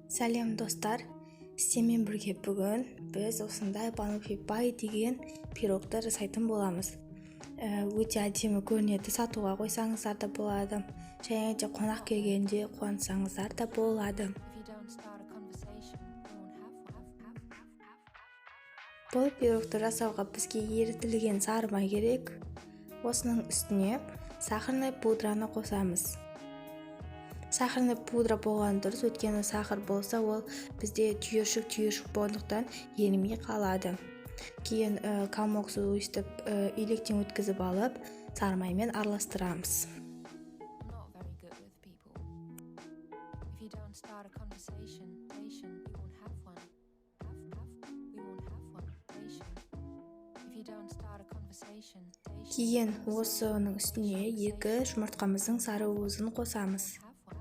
Сәлем, достар! Сіздермен бірге бүгін біз осындай баноффи пай деген пирогты жасайтын боламыз. Өте әдемі көрінеді, сатуға қойсаңыздар да болады, және де қонақ келгенде қуантсаңыздар да болады. Бұл пирогты жасауға бізге ерітілген сары май керек. Осының үстіне сахарный пудраны қосамыз. Сахарный пудра болған дұрыс, өйткені сахар болса, ол бізде түйіршік-түйіршік болғандықтан ерімей қалады. Кейін комок өстіп електен өткізіп алып, сары маймен араластырамыз. Not very good with people. If you don't start a conversation, we won't have one. Have, have, we won't have one. If you don't start a conversation, Кейін осының үстіне 2 жұмыртқамыздың сары уызын қосамыз. have one.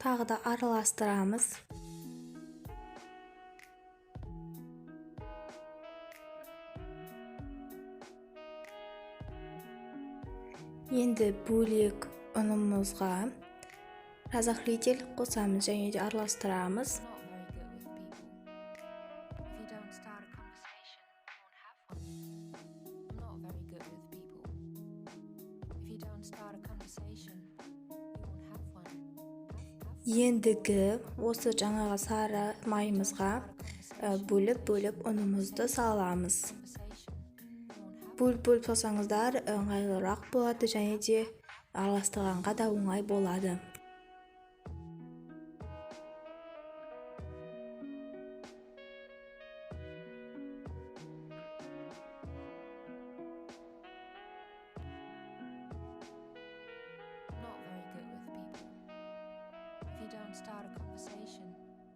Тағы да араластырамыз. Енді бөлек ұнымызға разрыхлитель қосамыз және де араластырамыз. Not very good with people. If you don't start a conversation, we won't have one. Not very good with people. If you don't start a conversation, we won't have one. Have, have. Ендігі осы жаңағы сары майымызға бөліп-бөліп ұнымызды саламыз. Conversation, we won't have Бөліп-бөліп салсаңыздар ыңғайлырақ болады және де араластырғанға да оңай болады. Not very good with people. If you don't start a conversation,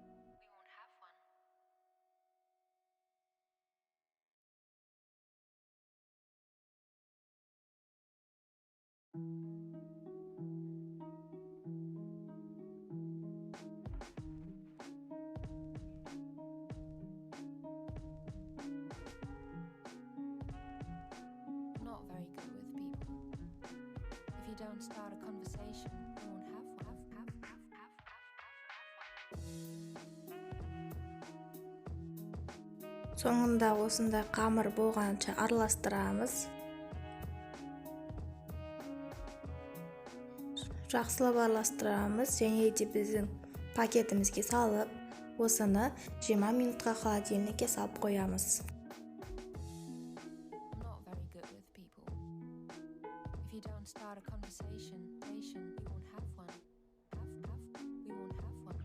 we won't have one. Not very good with people. If you don't start a conversation, we won't have one. Have, have, have, have, have, have one. Соңында осындай қамыр болғанша араластырамыз. Жақсылап араластырамыз және де біздің пакетімізге салып, осыны 20 минутқа холодильникке салып қоямыз. Not very good with people. If you don't start a conversation, we won't have one. Have, have, we won't have one.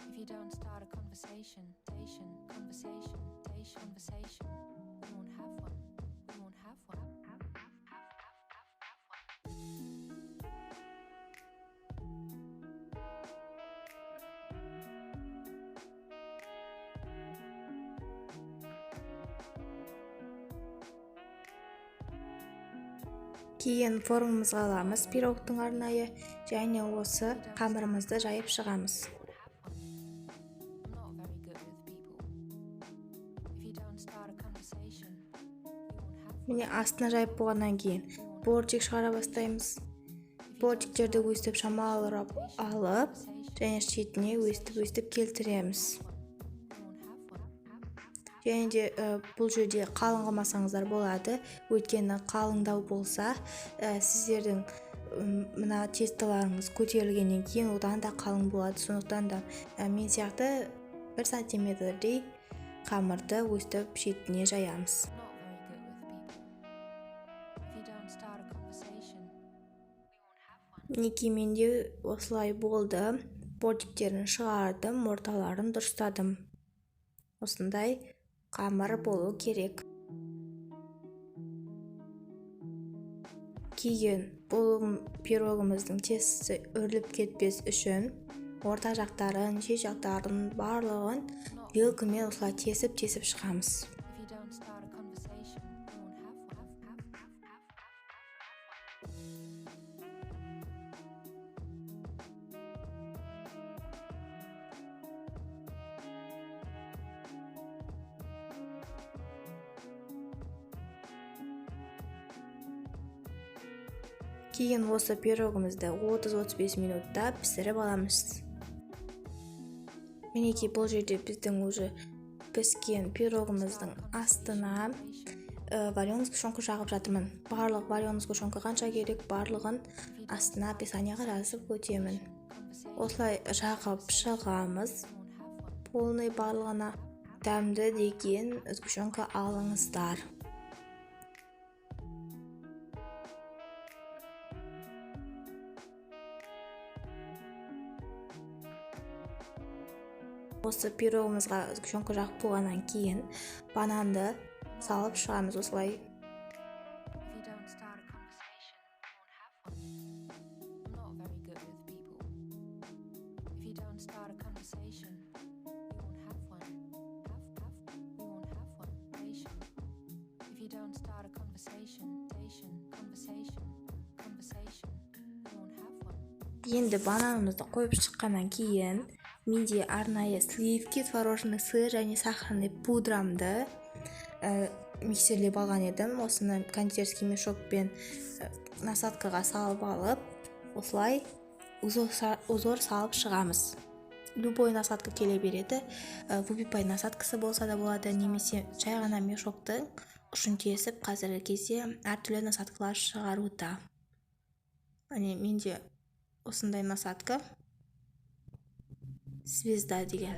If you don't start a conversation, conversation, conversation, we won't have one. We won't have one. Have, have, have, have, have, have one. Кейін формамызға аламыз пирогтың арнайы және осы қамырымызды жайып шығамыз. We won't have one. Not very good with people. If you don't start a conversation, we won't have one. Міне, астына жайып болғаннан кейін бортик шығара бастаймыз. Бортиктерді өстіп шамалырап алып, және шетіне өстіп-өстіп келтіреміз. We won't have one. Have, have, Және де бұл жерде қалың қылмасаңыздар болады, өйткені қалыңдау болса, сіздердің мына тестоларыңыз көтерілгеннен кейін одан да қалың болады. Сондықтан да мен сияқты 1 сантиметрдей қамырды өстіп шетіне жаямыз. Not very good with people. If you don't start a conversation, we won't have one. Мінекей, менде осылай болды. Бортиктерін шығардым, орталарын дұрыстадым. Осындай қамыр болу керек. Кейін бұл пирогымыздың тестісі үріліп кетпес үшін орта жақтарын, шет жақтарын барлығын вилкамен осылай тесіп-тесіп шығамыз. If you don't start a conversation, we won't have one. Have, have, have, have, have, have one. Кейін осы пирогымызды 30-35 минутта пісіріп аламыз. Мінекей, бұл жерде біздің уже піскен пирогымыздың астына вареный сгущенка жағып жатырмын. Барлық вареный сгущенка қанша керек, барлығын астына описанияға жазып өтемін. Осылай жағып шығамыз полный барлығына. Дәмді деген сгущенка алыңыздар. Осы пирогымызға сгущенка жағып болғаннан кейін бананды салып шығамыз осылай. If you don't start a conversation, we won't have one. I'm not very good with people. If you don't start a conversation, we won't have one. Have, have, we won't have one. Station. If you don't start a conversation, station, conversation, conversation, we won't have one. Енді бананымызды қойып шыққаннан кейін менде арнайы сливки, творожный сыр және сахарный пудрамды миксерлеп алған едім. Осыны кондитерский мешокпен насадкаға салып алып, осылай узор салып шығамыз. Любой насадка келе береді. Вупипай насадкасы болса да болады, немесе жай ғана мешоктың ұшын тесіп, қазіргі кезде әртүрлі насадкалар шығаруда. Міне, менде осындай насадка, звезда деген.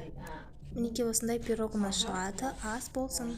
Мінекей, осындай пирогымыз шығады. Ас болсын!